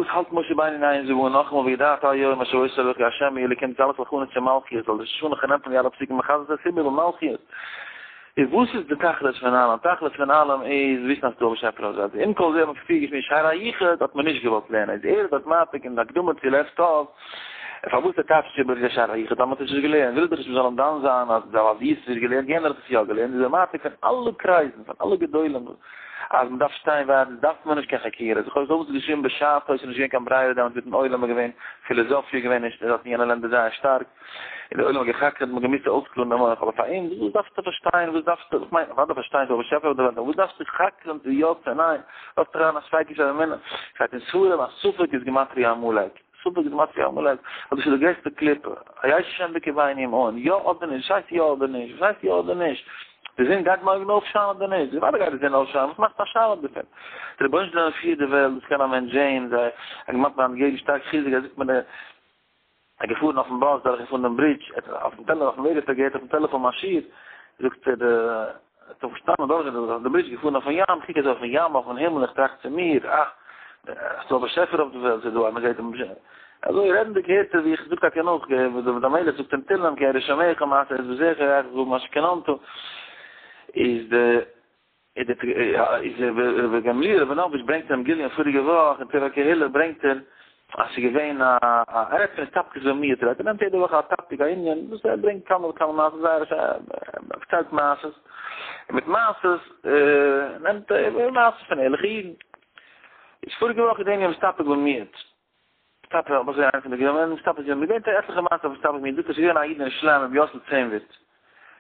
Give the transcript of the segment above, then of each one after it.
וואס האלט משה רבינו אין איין זאגן נאכאמאל וידעת היום אשר עושה לך ה' אלוקים דאס אלעס הכנות צו מלכיות ווייל ראש השנה נעמט מען די אלע פסוקים מחזק את הציבור במלכיות. איז וואס איז די תכלית פון אלעם? תכלית פון אלעם איז וויסן אז ס'דא א באשעפער אויף זיי. עם כל זה האט מען פריער געשמועסט שער היחוד האט מען נישט געוואלט לערנען איז ער דארט מעתיק אין די הקדמה צו לב טוב פארוואס ער טייטשט איבער די שער היחוד ווייל מ'האט עס נישט געלערנט וויל ער דאך נישט מ'זאל אים דן זיין אז ווייל דו האסט עס נישט געלערנט יענער האט עס יא געלערנט איז ער מעתיק פון אלע קרייזן פון אלע גדולים אז מ'דארף שטיין ווייט דארף מען נישט קיין חקירה זיך אויס אויב עס איז געשריבן בשעתו איז נישט געווען קיין ברירה דעמאלטס מיטן עולם איז געווען פילאזאפיע געווען נישט דארט אין יענע לענדער זייער שטארק און די עולם האט געחקר'ט מ'האט געמוזט אויסקלארן די מח אבער פאר אונז וואס דארפסטו פארשטיין וואס דארפסטו איך מיין אוודאי פארשטיין ס'איז א באשעפער אויף די וועלט אבער וואס דארפסטו חקר'ן צו יא צו ניין לאזט דיך אריין א ספיקות האמונה שטייט אין ספרים אז ספק איז גימטריא עמלק ספק איז גימטריא עמלק אז דאס איז די גרעסטע קליפה היש השם בקרבנו אם אין יא אדער נישט וואס הייסט יא אדער נישט וואס הייסט יא אדער נישט די זון גייט מארגן אויפשיינען אדער נישט אוודאי גייט די זון אויפשיינען וואס מאכסטו א שאלה דערפון די רבונו של עולם פירט די וועלט דאס קען א מענטש זען זיי האט געמאכט מיין געבן שטארק חיזוק ער זאגט מיר ער געפארן אויפן באס דורך געפארן דעם ברידזש, ער האט אויפן טעלער אויפן וועג האט ער געהערט אויפן טעלעפאן מיין שיעור, זאגט ער די האט ער פארשטאנען דורך דורך די ברידזש געפארן אויפן ים, קוק אזוי אויפן ים אויפן הימל איך טראכט צו מיר, אה, ס'דא א באשעפער אויף די וועלט, ס'איז דא א מ'זעט דעם אזוי רעדנדיג הערט ער ווי איך זאג טאקע נאך, וואס דוד המלך זאגט אין תהלים, כי אראה שמך מעשה את בזיך ירח זהב מה שכננת, איז די. איז רבי גמליאל ראבינאוויטש ברענגט אינעם גליון פאריגע וואך אין טבע הקהילה ברענגט ער אז ס'איז געווען א א ער רעדט פון הסתפקות במיעוט רעדט ער נעמט יעדע וואך א topic א ענין וואס ער ברענגט כמה וכמה מעשות זייער א שיין ער פארציילט מעשות און מיט מעשות נעמט ער מעשות פון ערליכע אידן איז פאריגע וואך איז די ענין הסתפק במיעוט. סטאפ האב איך געזען איינע פון די גראמען, סטאפ איז געווען, מ'געדענקט עטליכע מעשות אויף סטאפ, מיר זאגט עס איז געווען א איד אין ירושלים רבי יוסל צענווירט,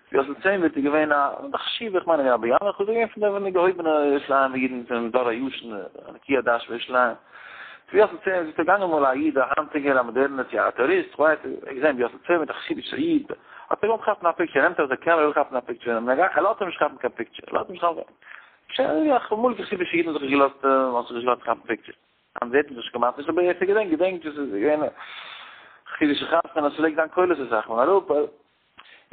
רבי יוסל צענווירט איז געווען א חשובע, איך מיין א באיאנער חסיד, געווען פון די פון די געהויבענע ירושלימ'ער אידן פון דור הישן, נקיי הדעת בירושלים, רבי יוסל צענווירט איז געגאנגען אמאל א איד א היינטיגער א מאדערנער צו א טוריסט, כ'ווייס, ער האט געזען רבי יוסל צענווירט א חסידישער איד, האט ער געוואלט כאפן א picture, נעמט ער אויס די קעמערע וויל כאפן א picture, און ער לאזט אים נישט כאפן קיין picture, ער לאזט אים נישט כאפן, שוין, אמאליגע חסידישע אידן האבן זיך נישט געלאזט, האבן זיך נישט געלאזט כאפן pictures. היינט זעט מען זיך כמעט נישט אבער ווער ס'געדענקט געדענקט וואס איז געווען חסידישע חתונה עס פלעגט זיין קולות אסאך מאל אראפ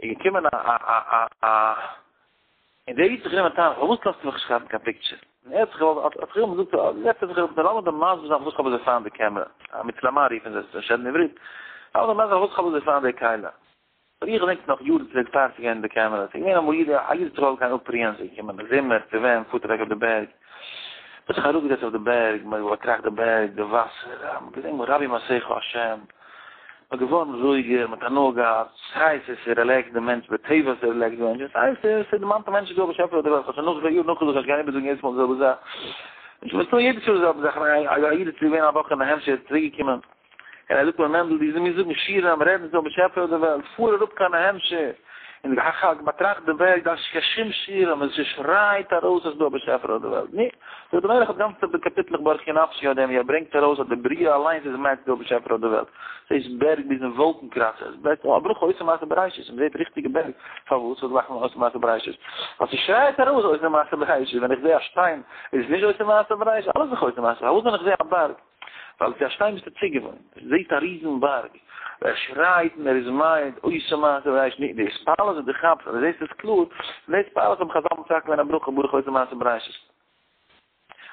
איז געקומען א א א א א און דער איד האט זיך גענומען טענה'ן פארוואס לאזטו מיך נישט כאפן קיין picture און ער האט זיך געוואלט האט זיך גענומען זאגט זעצט ער זיך אראפ לאמיר דיר מסביר זיין פארוואס כ'האב אזוי פיינט די קעמערע א מצלמה רופן זיי עס אין עברית לאמיר דיר מסביר זיין פארוואס כ'האב אזוי פיינט די כלי אבער איך געדענק נאך יארן צוריק פאר ס'איז געווען די קעמערעס, ס'איז געווען אמאל איד א איד האט זיך געוואלט גיין אפרוען, ס'איז געקומען די זומער צו ווען פארט אוועק אויף די בערג, מ'האט זיך אראפגעזעצט אויף די בערג, מ'האט באטראכט די בערג, די וואסער, אה, מ'האט געזען מה רבו מעשיך השם, מ'איז געווארן רואיגער, מ'האט הנאה געהאט, סיי ס'איז ס'רילעקסט די מענטש בטבע ס'רילעקסט די מענטש, און סיי ס'דערמאנט א מענטש ס'איז דא א באשעפער אויף די וועלט, כ'האב שוין נאך יארן נאכגעזאגט אז כ'גיי איבערזאגן יעדעס מאל די זעלבע זאך, נישט מסתמא יעדעס יאר די זעלבע זאך, א איד איז געווען א וואך אין ניו העמפשיר, איז צוריק געקומען. און ער זאגט מיר מענדל דו זאלסט מיר זאגן שירה און רעדן צום באשעפער אויף די וועלט, פאר אראפ קיין ניו העמפשיר און באטראכט די בערג, דארפסט נישט קיין שום שירה, מען שרייט ארויס אז ס'דא א באשעפער אויף די וועלט, נו, דוד המלך האט גאנצע קאפיטלעך ברכי נפשי אויף דעם ווי ער ברענגט ארויס אז די בריאה אליינס איז מעיד ס'דא א באשעפער אויף די וועלט, זעסט בערג ביזן וואלקן קראצערס, בערג, א ברכה עושה מעשה בראשית, מען זעט ריכטיגע בערג, פארוואס וואס מאכט מען עושה מעשה בראשית? ווייל ס'שרייט ארויס עושה מעשה בראשית, ווען איך זע א שטיין איז עס נישט עושה מעשה בראשית, אלעס איז עושה מעשה, פארוואס ווען איך זע א בארג? ווייל צו א שטיין ביסטו צוגעוואוינט, זעהסט א ריזן בארג, ער שרייט און ער איז מעיד, עושה מעשה בראשית, נישט די התפעלות וואס דו כאפסט אז דו זעהסט עס קלאר, פון די התפעלות האבן חזל מתקן געווען א ברכה ברוך עושה מעשה בראשית.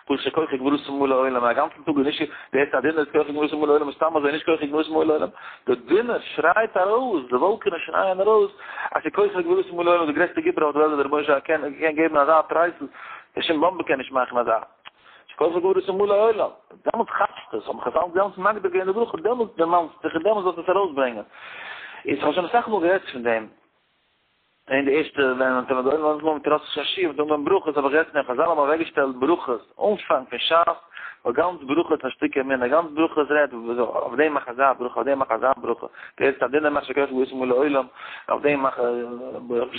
ברוך שכוחו וגבורתו מלא עולם, א גאנצן טאג איז נישט די ערשטע א דינער איז כוחו וגבורתו מלא עולם, סתם אזוי נישט כוחו וגבורתו מלא עולם, די דינער שרייט ארויס, די וואלקענעס שרייען ארויס, אז ס'איז כוחו וגבורתו מלא עולם, די גרעסטע גיבור אויף די וועלט וואס דער רבונו של עולם קען געבן אזא טרייסל, קיין שום באמבע קען נישט מאכן אזא. שכוחו וגבורתו מלא עולם, דעמאלטס כאפסטו עס, האבן חזל דעמאלטס מגדיר געווען די ברכה, דעמאלטס דערמאנסטו זיך און דעמאלטס זאלסטו עס ארויסברענגען. איז כ'האב שוין אסאך מאל גערעדט פון דעם, אין די ערשטע ווען מען האט אנגעהויבן מיט ראש השנה און אנגעהויבן ברכות האב איך גערעדט פון דעם, חזל האבן אוועקגעשטעלט ברכות אנפאנג פון שס, ווייל גאנץ ברכות איז א שטיק אמונה, גאנץ ברכות רעדט אויף דעם מאך אזא ברכה, אויף דעם מאך אזא ברכה, די ערשטע א דינער מאך שכוחו וגבורתו מלא עולם, אויף דעם מאך ברוך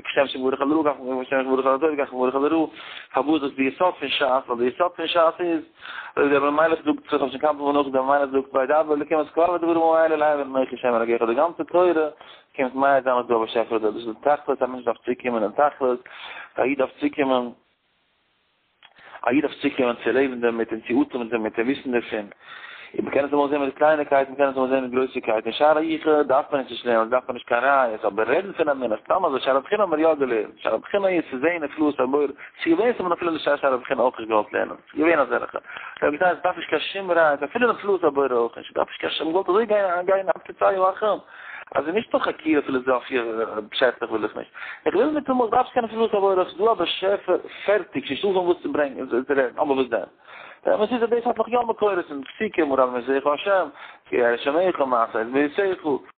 כשם שמברך על הרעה כך כשם שמברך על הטוב כך מברך על הרעה. פארוואס דאס איז די יסוד פון שס, ווייל די יסוד פון שס איז, אזוי ווי דער רבי אלימלך זאגט, איך האב שוין כמה פעמים נאכגעזאגט, דער רבי אלימלך זאגט, וידבר אלוקים את כל הדברים האלה לאמר אנכי השם אלוקיך, די גאנצע תורה קומט מעיד זיין אז דא א באשעפער דא, דאס איז די תכלית, א מענטש דארף צוקומען דעם תכלית, א איד דארף צוקומען, א איד דארף צוקומען צו לעבן דערמיט און צו אטעמען דערמיט און וויסן דערפון. און מ'קען עס אמאל זען מיט קלייניקייטן, מ'קען עס אמאל זען מיט גרויסיקייטן. אין שער היחוד דארף מען נישט נישט לערנען, דארף מען נישט קיין ראיות, אבער רעדן פון אמונה, סתם אזוי, שער הבחינה האבן מיר יא געלערנט, שער הבחינה איז צו זען נפלאות הבורא, ס'איז געווען ס'האט מען אפילו נישט שער הבחינה אויך נישט געוואלט לערנען, ס'איז געווען אזעלכע, זיי האבן געטענה'ט ס'דארף נישט קיין שום ראיות, אפילו נפלאות הבורא אויך נישט, ס'דארף נישט קיין שום, מ'וואלט אזוי גיין גיין עד קצה האחרון, אז ס'איז נישט נאר חקירה פילאזאפיע פשעטלעך וויל איך נישט, איך וויל ניטאמאל, כ'דארף נישט קיין נפלאות הבורא, ס'איז דא א באשעפער, פערטיג, ס'נישטא פון וואס צו ברענגען, צו רעדן, אבער וואס דען? דער אמת איז אז דאס האט נאך יא מקורות אין פסוקים, הרב מזרחו השם, כי ארץ שמך מעשה את ביתך.